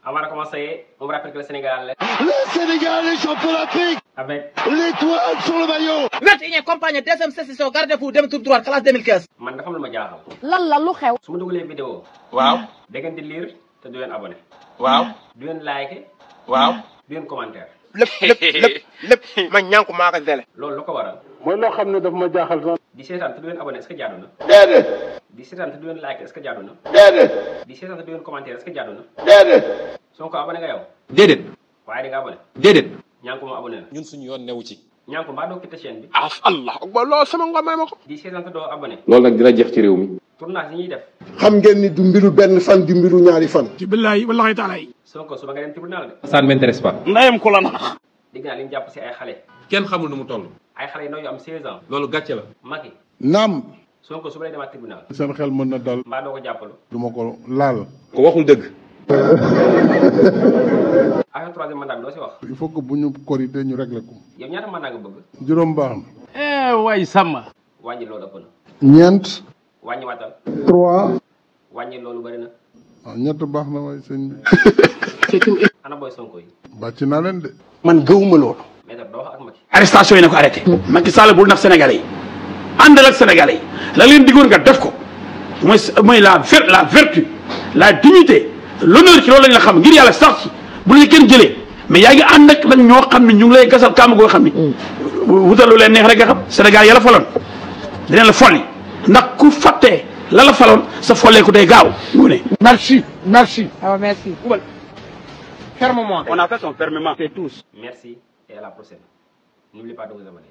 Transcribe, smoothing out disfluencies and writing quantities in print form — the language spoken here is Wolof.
Avant de commencer, on vous rappelle que le Sénégal est champion d'Afrique avec l'étoile sur le maillot. 21e compagnie deuxième session garde-fou dem tour droit classe 2015. man dafa am lu ma jaaxal. lan la lu xew. su ma dugalee vidéo. waaw. da ngeen di lire te du leen abonné. waaw. du leen like. waaw. du leen commentaire. lépp ma ñànku maa ko zele. loolu lu ko waral. mooy loo xam ne daf ma jaaxal sax. di seetaan te du leen abonné est-ce que jaadu na. déedéet di seetaan te du leen like est-ce que jaadu na. déedéet di seetaan te du leen commentaire est-ce que jaadu na. déedéet. Sonko abonné nga yow. déedéet waaye di nga abonné. déedéet ñànku moom abonné na. ñun suñu yoon newu ci. ñànku mbaa doo quitté chaîne bi. allah akbar loolu sama nga may ma ko. di seetaan te doo abonné. loolu nag dina jeex ci réew mi. tournage yi ñuy def. xam ngeen ni du mbiru benn fan du mbiru ñaari fan. ci billahi wallahi taala yi. Sonko suba nga dem tribunal de. ça ne m'intéresse pas. ndayam ko la nax. dégg naa li ñu jàpp si ay xale. kenn xamul nu mu toll. ay xale yu ndaw yu am 16 ans. loolu gàcce la. Macky naam. Sonko suba lay demaat tribunal. seen xel mën na dal. mbaa doo ko jàppalu. du ma ko laal. ko waxul dëgg. affaire troisième mandat bi doo si wax. il faut que bu ñu korité ñu réglé ko. yow ñaata mandat nga bëgg. juróom baax na. way Samba. wàññi loolu ëpp na. ñeent. wàññi waatal. 3. wàññi loolu bëri na. waaw ñett baax na waaye sëñ bi. ana booy Sonko yi. bàcc naa leen de. man gëwuma loolu. mais doo wax ak Macky. arrestation yi na ko arrêté. Macky Sall bul nax Sénégalais yi. àndal ak Sénégalais yi la leen diggoon nga def ko mooy la vertu la dignité l'honneur ci loolu lañ la xam ngir yàlla sax ci bu la kenn jëlee mais yaa ngi ànd ak nag ñoo xam ne ñu ngi lay gasal kàmm goo xam ni wutal lu leen neex rek nga xam Sénégal yàlla faloon dinañ la folli ndax ku fàttee la faloon sa folleeku day gaaw mu ne. merci. waaw merci. fermement. On a fait son fermement. C'est tous. Merci et à la prochaine. N'oubliez pas de vous abonner.